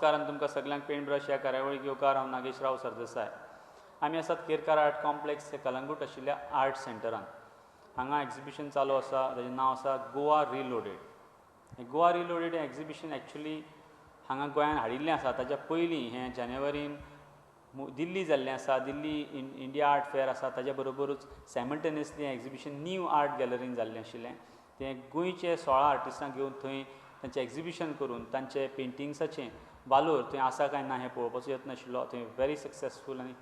नमस्कार आनी तुमकां सगल्यांक पेंट ब्रश ह्या कार्यावळीक येवकार. हांव नागेश राव सरदेसाय. आमी आसात केरकार आर्ट कॉम्प्लेक्स हे कलंगूट आशिल्ल्या आर्ट सेंटरान. हांगा एग्जिबिशन चालू आसा, ताजें नांव आसा गोवा रिलोडेड. हें गोवा रिलोडेड हें एग्जिबिशन एक्चुली हांगा गोंयांत हाडिल्लें आसा. ताच्या पयलीं हें जानेवारीन दिल्ली जाल्लें आसा. दिल्ली इंडिया आर्ट फेअर आसा, ताच्या बरोबरूच सायमल्टेनियसली एग्जिबिशन न्यू आर्ट गॅलरीन जाल्लें आशिल्लें. तें गोंयचे 16 आर्टिस्टांक घेवन थंय तांचें एग्जिबिशन करून तांचे पेंटिंग्साचें वालोर थंय आसा काय ना हें पळोवपाचो यत्न आशिल्लो. थंय व्हेरी सक्सेसफूल आनी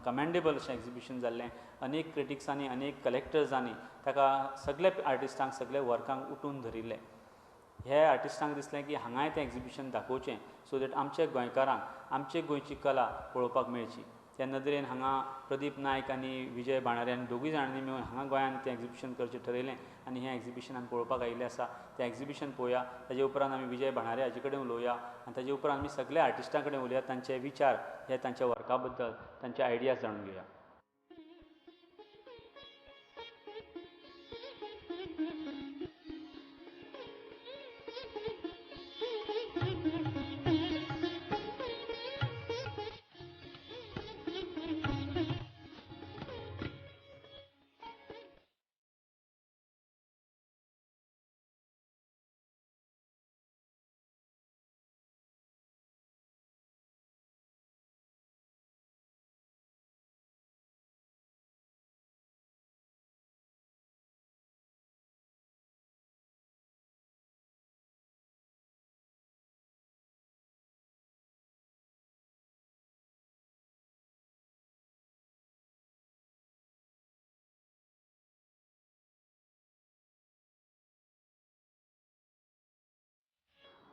कमेंडेबल अशें एग्जिबिशन जाल्लें. अनेक क्रिटिक्सांनी, अनेक कलेक्टर्सांनी ताका सगल्या आर्टिस्टांक, सगल्या वर्कांक उठून धरिल्लें. हे आर्टिस्टांक दिसलें की हांगाय तें एग्जिबिशन दाखोवचें सो that आमच्या गोंयकारांक आमचे गोंयची कला पळोवपाक मेळची. त्या नदरेन हांगा प्रदीप नायक आनी विजय भाणारे आनी दोगूय जाणांनी मेळून हांगा गोंयांत तें एग्जिबिशन करचें ठरयलें आनी हें एग्जिबिशन आमी पळोवपाक आयिल्लें आसा. तें एग्जिबिशन पळोवया, ताजे उपरांत आमी विजय भाणारे हाजे कडेन उलोवया आनी ताजे उपरांत आमी सगल्या आर्टिस्टां कडेन उलोवया, तांचे विचार हे तांच्या वर्का बद्दल, तांचे आयडियाज जाणून घेवया.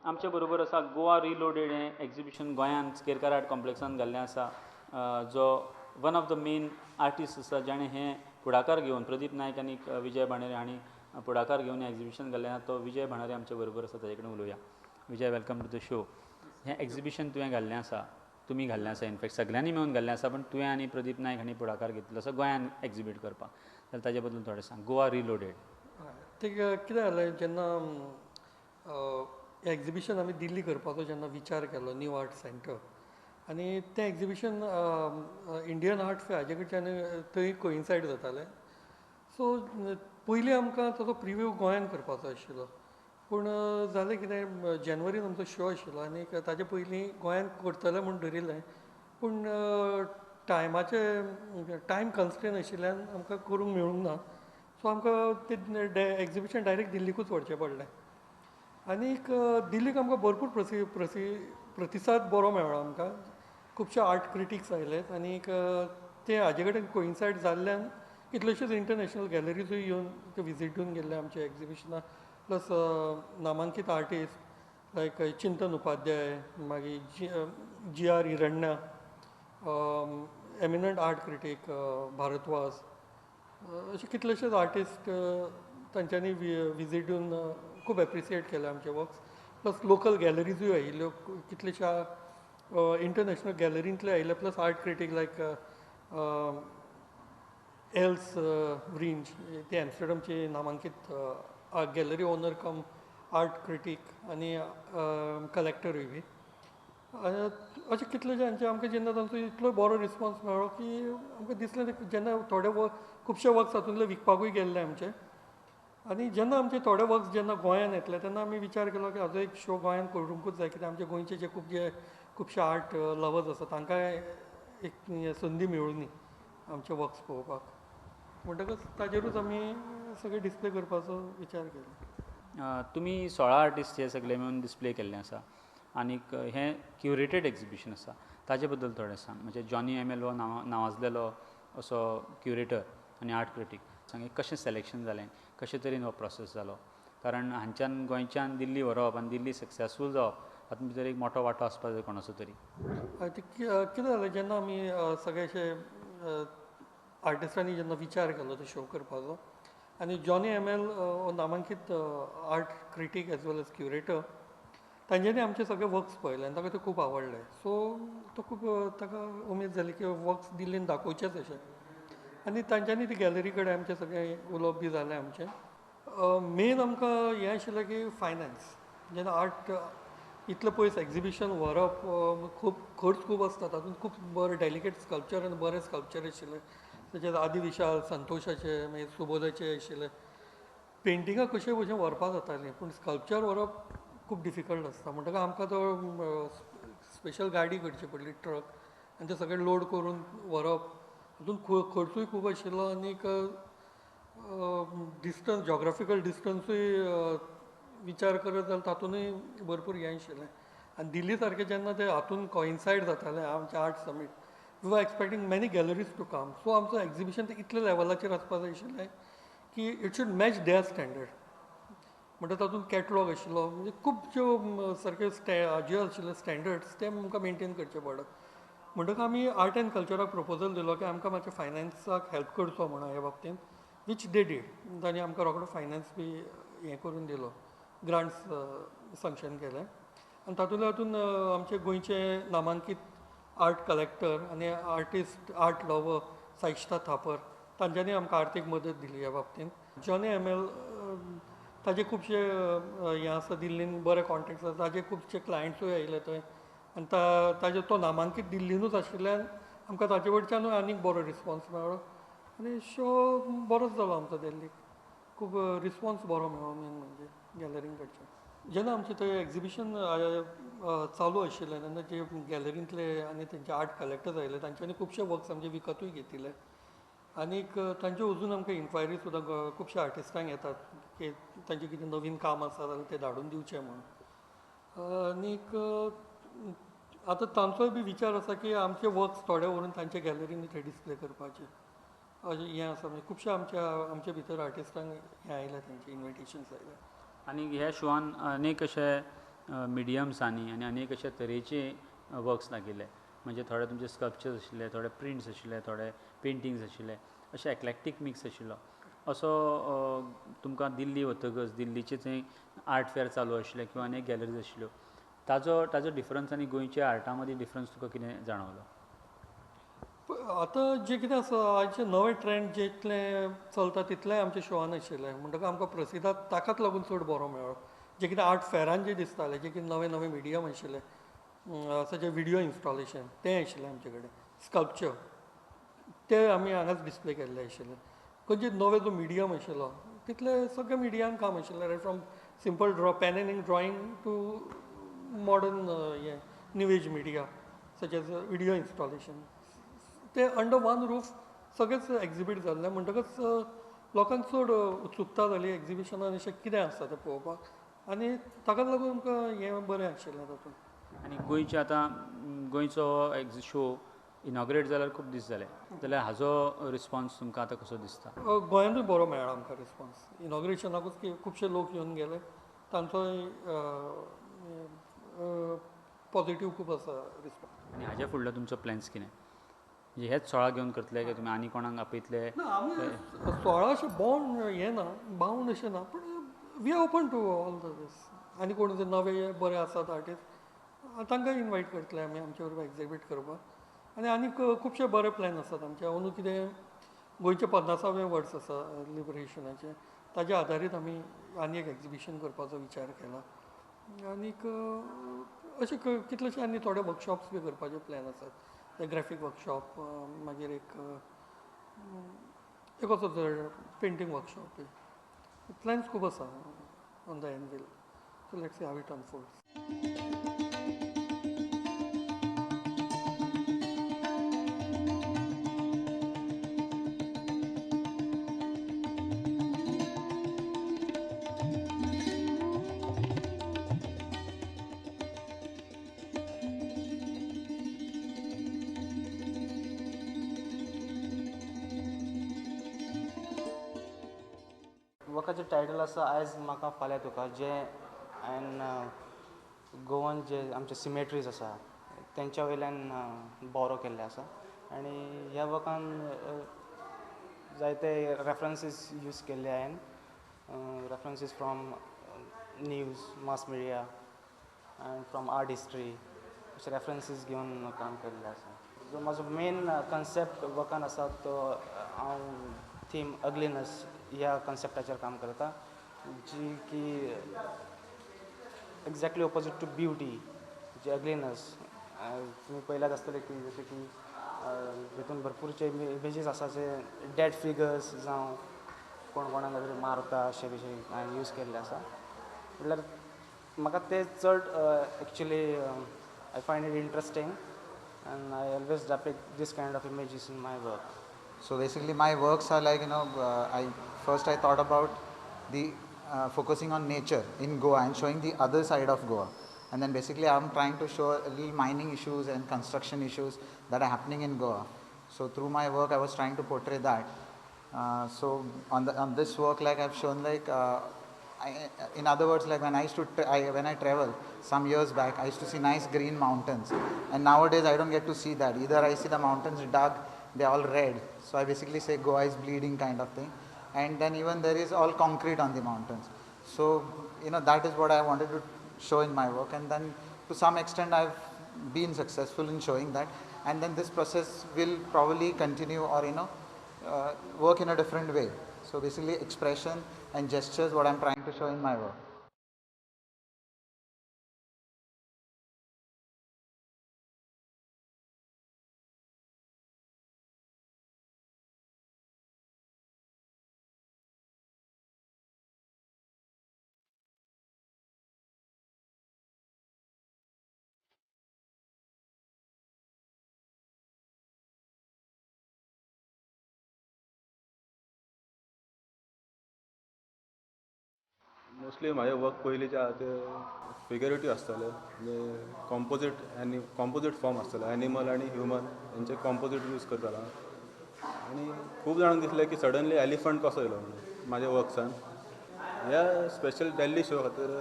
आमच्या बरोबर आसा गोवा रिलोडेड हें एग्जिबिशन गोंयांत केरकार आर्ट कॉम्प्लेक्सान घाल्लें आसा. जो one of the main artist आसा जाणें हें फुडाकार घेवन, प्रदीप नायक आनी विजय भाणारे हांणी फुडाकार घेवन हें एग्जिबिशन घाल्लें आसा, तो विजय भाणारे आमच्या बरोबर आसा, ताजे कडेन उलोवया. Vijay, welcome to the show. हें एग्जिबिशन तुवें घाल्लें आसा, तुमी घाल्लें आसा, इनफॅक्ट सगल्यांनी मेळून घाल्लें आसा, पण तुवें आनी प्रदीप नायक हांणी फुडाकार घेतिल्लो आसा गोंयांत एग्जिबीट करपाक, जाल्यार ताजे बद्दल थोडें सांग. गोवा रिलोडेड तें कितें जालें, जेन्ना एग्जिबिशन आमी दिल्ली करपाचो जेन्ना विचार केलो न्यू आर्ट सेंटर, आनी तें एग्जिबिशन इंडियन आर्ट फेअर हाजे कडच्यान थंय कोइन्सायड जातालें. सो पयलीं आमकां ताचो प्रिव्यू गोंयांत करपाचो आशिल्लो, पूण जालें कितें, जानेवारीन आमचो शो आशिल्लो आनी ताजे पयलीं गोंयांत करतले म्हूण धरिल्लें, पूण टायमाचे टायम कन्स्ट्रेन आशिल्ल्यान आमकां करूंक मेळूंक ना. सो आमकां तें एग्जिबिशन डायरेक्ट दिल्लीकूच व्हरचें पडलें. आनीक दिल्लीक आमकां भरपूर प्रतिसाद बरो मेळ्ळो. आमकां खुबशे आर्ट क्रिटिक्स आयले आनीक ते हाजे कडेन कोइन्सायड जाल्ल्यान कितलेश्योच इंटरनॅशनल गॅलरीजूय येवन ते विजीट दिवन गेल्ले आमच्या एग्जिबिशनाक. प्लस नामांकीत आर्टिस्ट लायक चिंतन उपाध्याय, मागीर G R Hiranna, eminent art critic Bharadwaj, अशे कितलेशेच आर्टिस्ट तांच्यांनी विजीट दिवन खूब एप्रिसिएट केले आमचे वर्क्स. प्लस लोकल गॅलरीजूय आयिल्ल्यो, कितलेश्या इंटरनॅशनल गॅलरींतले आयिल्ले, plus art critic like Els Vringe, ती एम्स्टर्डमची नामांकीत gallery owner cum art critic आनी कलेक्टरूय बी. अशे कितले जाणांचे आमकां जेन्ना तांचो इतलो बरो रिस्पॉन्स मेळ्ळो की आमकां दिसलें जेन्ना थोडे वर्क, खुबशे वर्क्स हातूंतले विकपाकूय गेल्ले आमचे. आनी जेन्ना आमचे थोडे वर्क्स जेन्ना गोंयांत येतले तेन्ना आमी विचार केलो की हाजो एक शो गोंयांत करूंकूच जाय, कित्याक आमचे गोंयचे जे खुबशे आर्ट लवर्स आसा तांकां एक संदी मेळुनी आमचे वर्क्स पळोवपाक. म्हणटकच ताजेरूच आमी सगळे डिस्प्ले करपाचो विचार केलो. तुमी 16 आर्टिस्ट हे सगळे मेळून डिस्प्ले केल्लें आसा आनीक हें क्युरेटेड एग्जिबिशन आसा, ताजे बद्दल थोडें सांग. म्हणजे जॉनी एम एल हो नांवाजलेलो असो क्युरेटर आनी आर्ट क्रिटीक, सांग कशें सिलेक्शन जालें, कशे तरेन हो प्रोसेस जालो, कारण हांच्यान गोंयच्यान दिल्ली व्हरप आनी दिल्ली सक्सेसफूल जावप हातूंत भितर एक मोटो वांटो आसपाक जाय कोणाचो तरी. कितें जालें, जेन्ना आमी सगळे अशे आर्टिस्टांनी जेन्ना विचार केलो तो शो करपाचो, आनी जॉनी एम एल हो नामांकीत art critic as well as curator, तांच्यांनी आमचे सगळे वर्क्स पळयले आनी ताका ते खूब आवडले. सो तो खूब ताका उमेद जाली की वर्क्स दिल्लीन दाखोवचेच अशें, आनी तांच्यांनी ती गॅलरी कडेन आमचें सगळें उलोवप बी जालें आमचें. मेन आमकां हें आशिल्लें की फायनान्स, जेन्ना आर्ट इतलें पयस एग्जिबिशन व्हरप खूब खर्च खूब आसता, तातूंत खूब बरें डेलिकेट स्कल्पचर आनी बरें स्कल्पचर आशिल्लें, तशेंच आदी विशाल संतोशाचे मागीर सुबोधाचे आशिल्ले. पेंटिंगां कशें भशेन व्हरपाक जातालीं पूण स्कल्पचर व्हरप खूब डिफिकल्ट आसता. म्हणटकच आमकां तो स्पेशल गाडी करची पडली, ट्रक, आनी ते सगळें लोड करून व्हरप, हातूंत खर्चूय खूब आशिल्लो आनीक डिस्टन्स, जॉग्राफिकल डिस्टन्सूय विचार करत जाल्यार तातूंतय भरपूर हें आशिल्लें. आनी दिल्ली सारकें जेन्ना ते हातून कॉइन्सायड जातालें आमचें art summit, we were expecting many galleries to come. So आमचो एग्जिबिशन ते इतले लेवलाचेर आसपाक जाय आशिल्लें की it should match their standard. म्हणटा तातूंत कॅटलॉग आशिल्लो, म्हणजे खूब ज्यो सारके जे आशिल्ले स्टँडर्ड्स ते आमकां मेनटेन करचे पडत. म्हणटकच आमी आर्ट एंड कल्चराक प्रपोजल दिलो की आमकां मातशें फायनान्साक हेल्प करचो म्हणून ह्या बाबतींत, which they did. तांणी आमकां रोकडो फायनान्स बी हें करून दिलो, ग्रांट्स सँक्शन केलें. आनी तातूंतल्या तातूंत आमचे गोंयचे नामांकीत आर्ट कलेक्टर आनी artist, art lover Saishta Thapar, तांच्यांनी आमकां आर्थीक मदत दिली ह्या बाबतींत. जॉनी एम एल ताजे खुबशे हें आसा, दिल्लीन बरे कॉन्टेक्ट्स आसा, ताजे खुबशे क्लायंट्सूय आयले थंय आनी ताजे तो नामांकीत दिल्लीनूच आशिल्ल्यान आमकां ताजे कडच्यानूय आनीक बरो रिस्पोन्स मेळ्ळो आनी शो बरोच जालो आमचो दिल्लीक. खूब रिस्पोन्स बरो मेळ्ळो मेन म्हणजे गॅलरीं कडच्यान. जेन्ना आमचें थंय एग्जिबिशन चालू आशिल्लें तेन्ना जे गॅलरींतले आनी तेंचे आर्ट कलेक्टर्स आयले तांच्यांनी खुबशे वर्क्स आमचे विकतूय घेतिल्ले आनीक तांचे अजून आमकां इन्क्वायरी सुद्दां खुबश्या आर्टिस्टांक येतात की तांचें कितें नवीन काम आसा जाल्यार तें धाडून दिवचें म्हणून. आनीक आतां तांचोय बी विचार आसा की आमचे वर्क्स थोडे व्हरून तांच्या गॅलरींनी थंय डिस्प्ले करपाचे अशें हें आसा. म्हणजे खुबश्या आमच्या भितर आर्टिस्टांक हें आयलें, तांचे इन्विटेशन्स आयले. आनी ह्या शोआन अनेक अशे मिडियम्सांनी आनी अनेक अशे तरेचे वर्क्स लागिल्ले, म्हणजे थोडे तुमचे स्कल्पचर्स आशिल्ले, थोडे प्रिंट्स आशिल्ले, थोडे पेंटिंग्स आशिल्ले, अशे एक्लॅक्टीक मिक्स आशिल्लो. असो तुमकां दिल्ली वतकच दिल्लीचे थंय आर्ट फेअर चालू आशिल्ले किंवा अनेक गॅलरीज आशिल्ल्यो, ताजो डिफरन्स आनी गोंयच्या आर्टा मदीं डिफरन्स तुका कितें जाणवलो? आतां जें कितें आसा आयचे नवे ट्रेंड जितलें चलता तितलेंय आमच्या शोआन आशिल्लें, म्हणटकच आमकां प्रसिदाद ताकाच लागून चड बरो मेळ्ळो. जें कितें आर्ट फेरान जें दिसतालें, जें कितें नवे नवे मिडियम आशिल्ले, सचे विडियो इन्स्टॉलेशन तें आशिल्लें आमचे कडेन, स्कल्पचर ते आमी हांगाच डिस्प्ले केल्ले आशिल्ले. खंयचे नवे जो मिडियम आशिल्लो तितले सगळे मिडियान काम आशिल्लें, right from simple draw pen and ink drawing to modern हें new age media such as video installation, ते अंडर वन रूफ सगळेच एग्जिबीट जाल्ले. म्हणटकच लोकांक चड उत्सुकता जाली एग्जिबिशनान अशें कितें आसा तें पळोवपाक आनी ताकाच लागून आमकां हें बरें आशिल्लें तातूंत. आनी गोंयचे आतां गोंयचो शो इनॉग्रेट जाल्यार खूब दीस जाले, जाल्यार हाजो रिस्पोन्स तुमकां आतां कसो दिसता? गोंयांतूय बरो मेळ्ळा आमकां रिस्पोन्स. इनॉग्रेशनाकूच खुबशे लोक येवन गेले, तांचोय पॉजिटीव खूब आसा रिस्पोन्स. आनी हाज्या फुडलो तुमचो प्लॅन्स कितें? म्हणजे हेच सोळा घेवन करतले काय तुमी आनी कोणाक आपयतले? ना, आमी सोळा अशें बॉन्ड हें ना, बाउंड अशें ना, पूण we are open to all the this. आनी कोण जे नवे बरे आसात आर्टिस्ट तांकां इनवायट करतले आमी आमचे बरोबर एग्जिबीट करपाक. आनी आनीक खुबशे बरे प्लॅन आसात आमचे. अंदू कितें गोंयचें 50वें वर्स आसा लिबरेशनाचें, ताजे आदारीत आमी आनी एक एग्जिबिशन करपाचो विचार केला. आनीक अशे कितलेशे आनी थोडे वर्कशॉप्स बी करपाचे प्लॅन आसात, ते ग्राफीक वर्कशॉप, मागीर एक असो पेंटींग वर्कशॉप बी. प्लॅन्स खूब आसा on the anvil, so let's see how it unfolds. वर्काचें title आसा आयज म्हाका फाल्यां तुका, जें हांवें गोवन जे आमचे सिमेट्रीज आसा तेंच्या वयल्यान बोरो केल्लें आसा. आनी ह्या वर्कान जायते रेफरन्सीस यूज केल्ले हांवें, references from news, mass media and from art history, अशे रेफरन्सीस घेवन काम केल्लें आसा. जो म्हाजो मेन कन्सेप्ट वर्कान आसा तो हांव थीम अगलीनस ह्या कन्सेप्टाचेर काम करता, जी की exactly opposite to beauty, जे अगलीनस. तुमी पळयल्यात आसतलें की जशें की तितून भरपूरचे इमेजीस आसा जे डेड फिगर्स जावं कोण कोणाक तरी मारता अशें बिशें हांवें यूज केल्लें आसा. म्हटल्यार म्हाका तें चड actually I find it interesting and I always depict this kind of images in my work. So basically my works are like, you know, I thought about the focusing on nature in Goa and showing the other side of Goa. And then basically I'm trying to show a little mining issues and construction issues that are happening in Goa. So through my work I was trying to portray that. So on this work, like I've shown, like in other words, like when I used to when I travel some years back, I used to see nice green mountains, and nowadays I don't get to see that. Either I see the mountains dark, they're all red. So I basically say Goa is bleeding kind of thing. And then even there is all concrete on the mountains. So you know, that is what I wanted to show in my work, and then to some extent I've been successful in showing that. And then this process will probably continue, or you know, work in a different way. So basically expression and gestures, what I'm trying to show in my work. Mostly म्हाजें work पयलींचें आहा तें फिगरेटीव आसतालें, म्हणजे कॉम्पोजीट any कॉम्पोजीट form आसतालो, animal आनी human हेंचे कॉम्पोजीट use करतालो. आनी खूब जाणांक दिसलें की सडनली एलिफंट कसो येयलो म्हणून म्हाज्या वर्क्सान. ह्या स्पेशल दिल्ली शो खातीर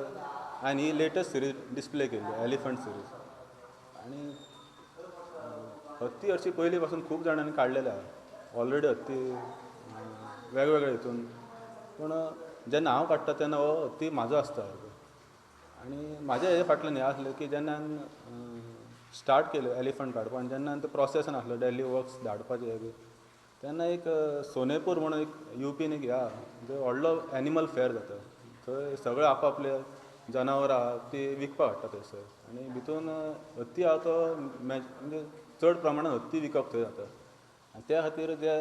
हांवें ही लेटस्ट सिरीज डिस्प्ले केल्ली, एलिफंट सिरीज. आनी हत्ती हरशीं पयलीं पासून खूब जाणांनी काडलेले आहा ऑलरेडी, हत्ती वेगवेगळे हितून. पूण जेन्ना हांव काडटा तेन्ना हो हत्ती म्हाजो आसता. आनी म्हाजें हें फाटल्यान हें आसलें की जेन्ना हांवें स्टार्ट केलें एलिफंट काडपाक, आनी जेन्ना तो प्रोसेसान आसलो दिल्ली वर्क्स धाडपाचें बी, तेन्ना एक सोनेपूर म्हणून एक युपीन एक ह्या जंय व्हडलो एनिमल फेर जाता, थंय सगळे आपआपले जनावरां आहा ती विकपाक हाडटा थंयसर. आनी भितून हत्ती आहा तो म्हणजे चड प्रमाणान हत्ती विकप थंय जाता. आनी त्या खातीर जे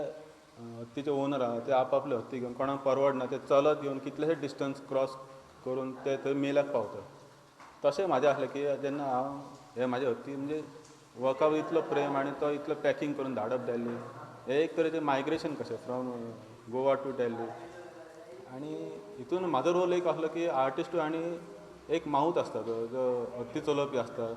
हत्तीचे ओनर आहा ते आपआपले हत्ती घेवन, कोणाक परवडना ते चलत येवन कितलेशे डिस्टन्स क्रॉस करून ते थंय मेलाक पावता. तशें म्हाजें आसलें की जेन्ना हांव हे म्हाजे हत्ती म्हणजे वर्का इतलो प्रेम आनी तो इतलो पॅकींग करून धाडप दिल्ली, हें एक तरेचें मायग्रेशन कशें फ्रॉम गोवा टू दिल्ली. आनी हितून म्हाजो रोल एक आसलो की आर्टिस्टूय आनी एक माऊत आसता, जो हत्ती चलोवपी आसता,